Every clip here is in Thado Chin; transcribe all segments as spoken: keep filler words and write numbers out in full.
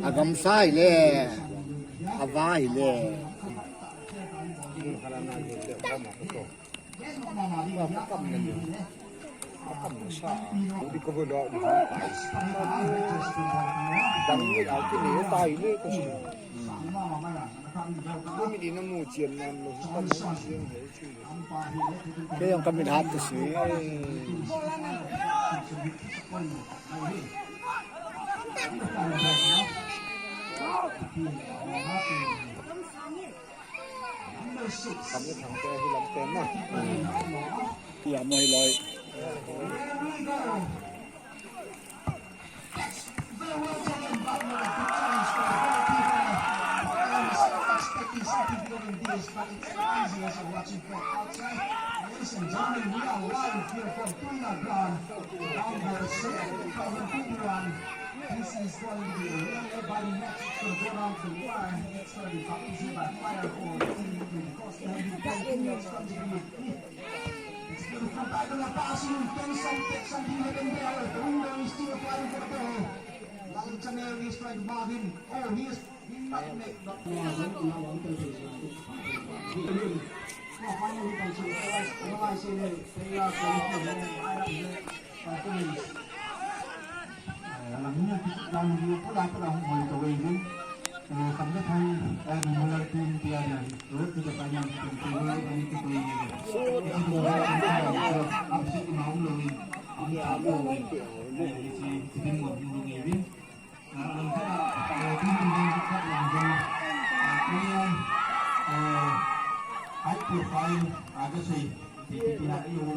Agamsa hile, ava hile. Kei jong ka mit hat tu si. Kam ni thang te hi lam te na. Tia mo hi loi. Very well taken, but not a good chance for the goalkeeper. I was expecting something more than this, but it's easy as you're watching from outside. Ladies and gentlemen, we are live here from Tuina Ground. Down the seven thousand people run. This is going to be a real everybody match. It's going to go down to the wire. It's going to be baptism by fire for the team because they have been playing too much.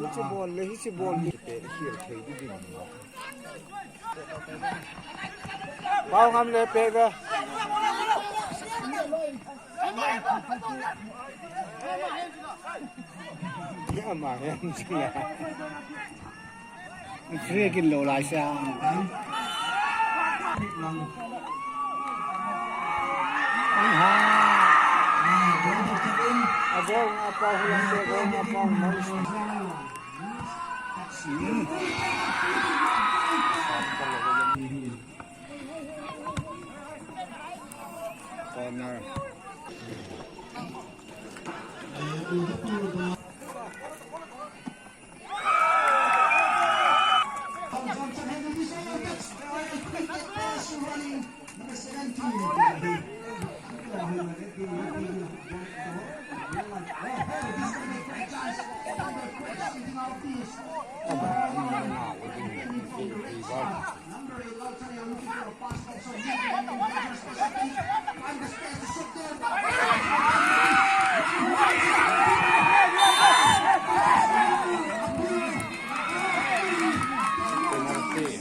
Hiche ball le, hiche ball le. Pau ngam le pe ve. Ama hen jing a. Free kick lou lai sa. Aha. A goal nga pa hulang se, goal nga pa hulang. Corner. Penalty.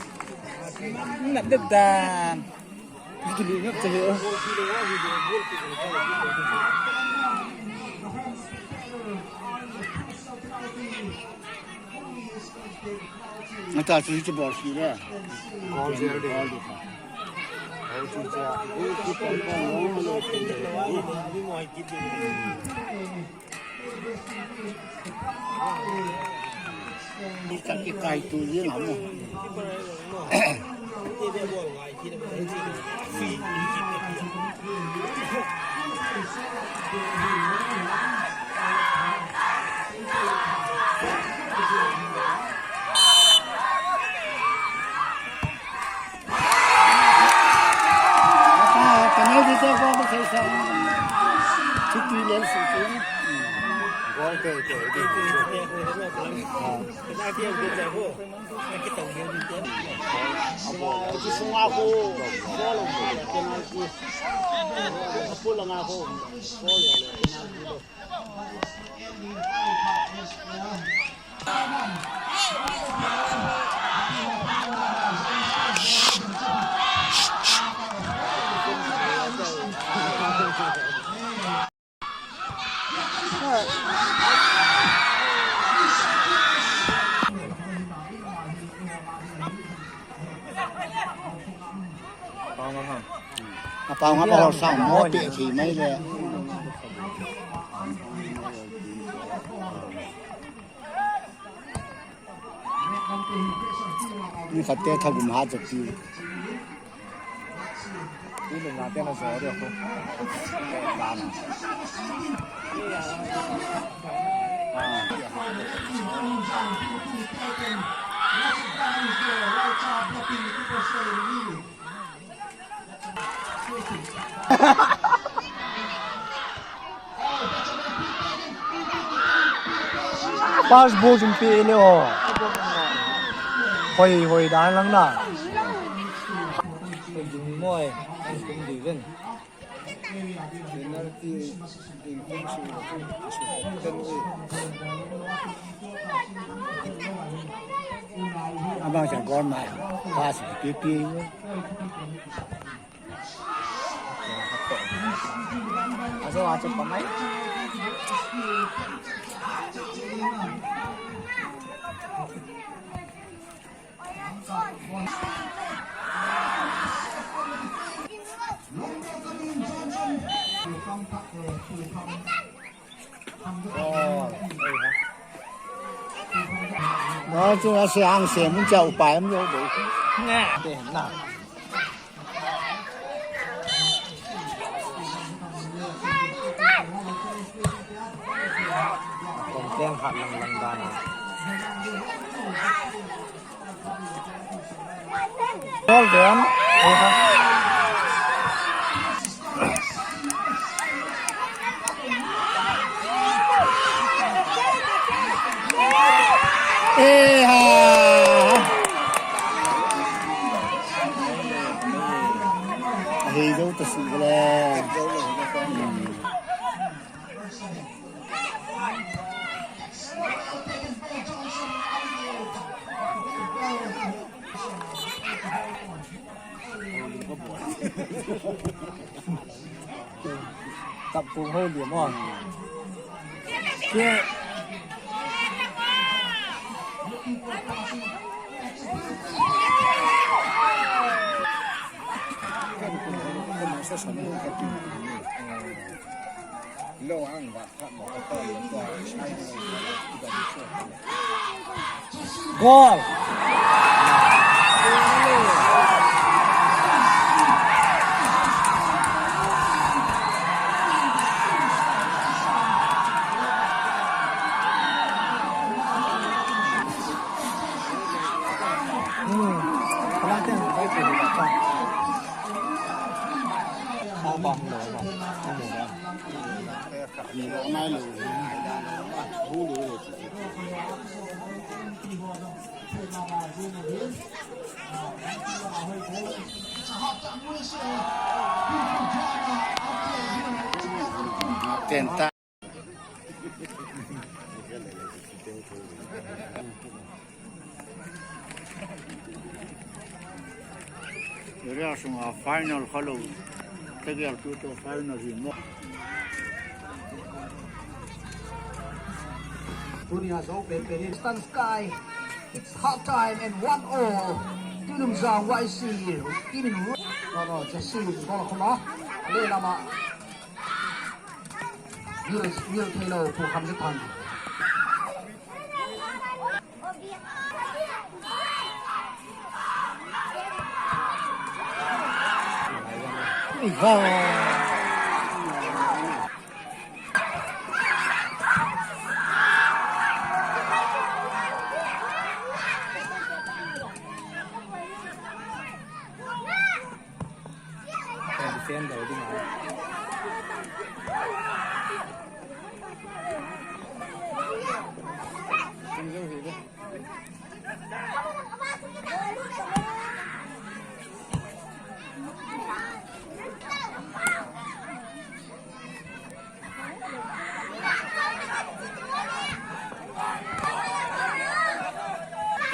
Nat det dan. Kili ngap che he. Ata chu chu bol si le. Bol si le. Bol si le. Icha kikai tu jing a mo. Apao nga pa hol sang mo pe thi mai le. Ni khat te thagum ha chak ti. Ti le na te na zo de ko. Dan. Pass ball jong pe le o. Hoi, hoi dan lang na. Jing moi, jing di ven. Penalty. Abang sa goal mai. Pass pipi. Aso aso pamai. Đó, chứ nó sẽ ăn sẽ muốn chậu phải em vô đủ. Nè, để nè. Kon teng hat lang lang dan. Hold on. Eha. Hei jou ta si le. Tap kung ho liam o. Ke. Lo ang ba. Goal. Hmm. Kalang ten, baik tu, baik tu. Apa? Apa? Tenta. Area sunga final kha lo. Tegel tu to final hi mo. Tunia zo pen pen in Eastern Sky. It's half time and one all. Tunung Zang Y C. Team in ro. No, no, just see. Goal khoma. Le lama. Will, will Taylor to Hamza Tan.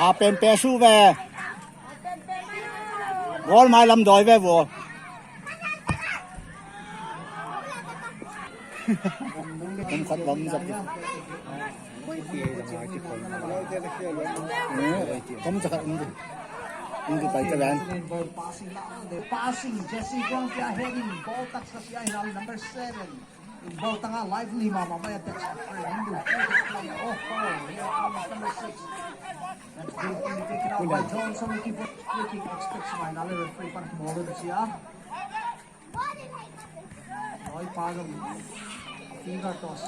Apen pesu ve. Goal mai lam doi ve vo. Kom khat lam jap. Kom cha khat um. Hung kipai ta ven. Ball passing la, the passing, Jesse Guang Pia heading, ball touch ka sia hinal number seven. Ball tanga lively mama, maya touch. Oh, oh, yeah, number six. That's good. Taken out by Johnson, looking for free kick, expects my another free punch ball to sia.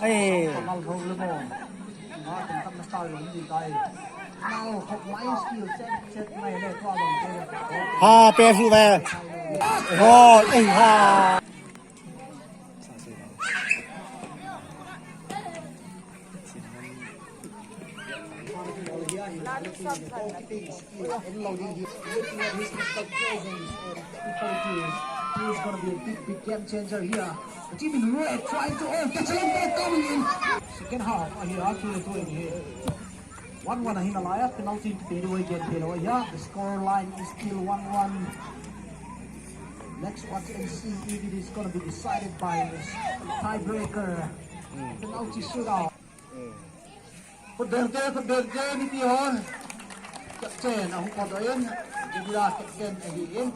Ei. Ha, pe fu ve. Oh, ei ha. Looking at his physical presence and technical skills, he is gonna be a big, big game changer here. The team in red trying to, oh, catch a ball coming in. Second half, uh, here, two to two in here. One one, uh, in the lineup, penalty to pay away, get paid away here. The score line is still one one. Let's watch and see if it is gonna be decided by this tiebreaker. Penalty shootout. Khut beng te, khut beng te, mipi ho. Captain, ahung pot in. Jebila captain ahi in.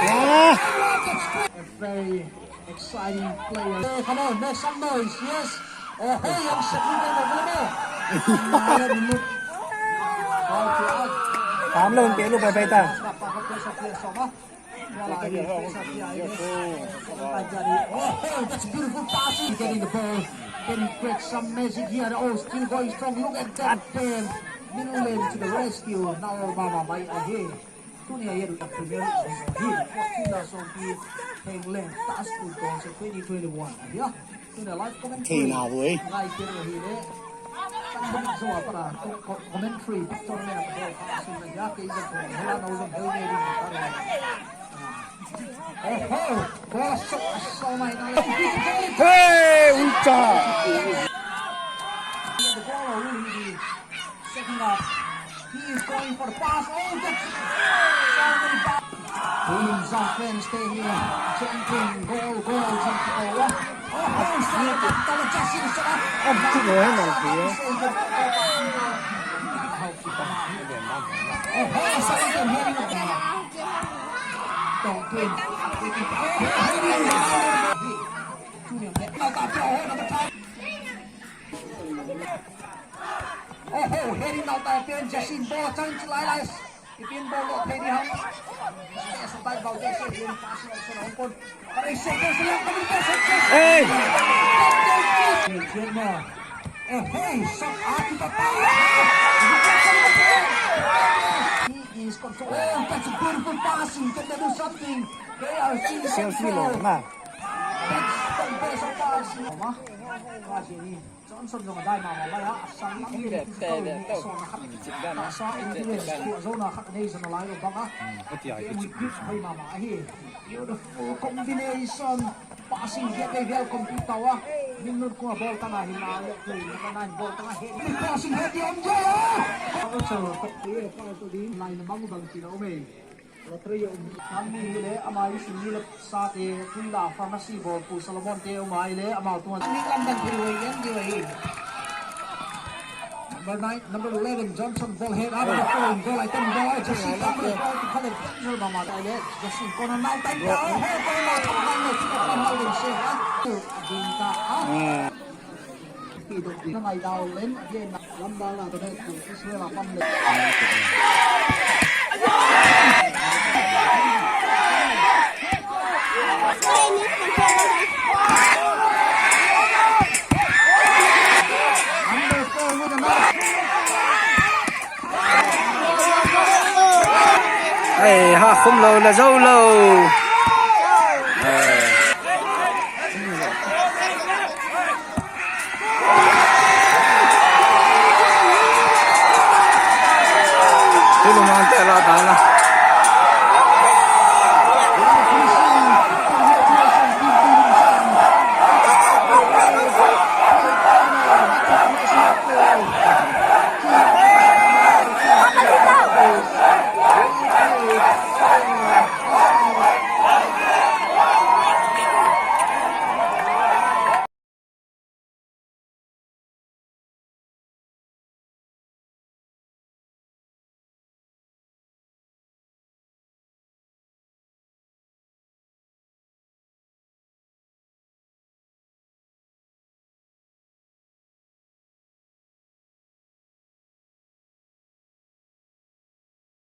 Ah! A very exciting player. Hey, come on, make some noise, yes. Oh, hey, young Sydney, come on, come on. Foul out. Ham lo, pe lo, pai, pai ta. Oh, that's a beautiful pass. He's getting the ball. Can he create some magic here? Oh, still going strong. Look at that pen. Middle lane to the rescue. Now, Mama, by again. Tunia here with the Premier League. Here, fourteen years old, he playing left. That's good goals in twenty twenty-one. Yeah. Thei na voi. Commentary, Hey, ulcha. Second half. He is going for the pass. Oh, that's so many pa-, William Zafran stay here. Champion, goal, goal, champion. Oh, oh, oh, Justin shot. Up to the end of here. Oh, oh, Justin heading up. Don't win. Oh, heading. Junior, number five. Oh, heading out by Ben Justin. Ball, chance, lai, lai. Ipin ball lo, Teddy Hunt. Yes, a ball, ball, yes, yes, yes, pass, yes, yes, yes. Hey! Hey, hey, shot, ah, kita pa. He is control. Oh, that's a beautiful passing. Can they do something? They are seeing selfie lo, na. That's the best of passing. Apa? Apa sini? Johnson jong adai mama lai a, asang lam hi le physical ni a sona khat. Tahsa endurance khu a zona khat nei zona lai lo bang a. Game with grip hoi mama ahi. Beautiful combination. Passing he dei vel complete tau a. Minute khu a ball tang a hi na le khu number nine ball tang a he. Passing he ti om je. Aw chang a khat te pa to din lai na bang bang ti na om e. Lottery a um. Nam mi hi le, ama i sim ni le sa te, tui la pharmacy bol pu Solomon te um ai le, ama tua. Ni lam dang thil hoi yen di hoi. Number nine, number eleven, Johnson ball head, ah, number four, goal item ball, Jesse Campbell ball, tu khale, Campbell mama tai le, Jesse corner now time ta, oh, goal la, come on, let's go, come on, let's go, ah. Jin ta, ah. Ai, ha khum lou, la jou lou. Tulu man te la ta na.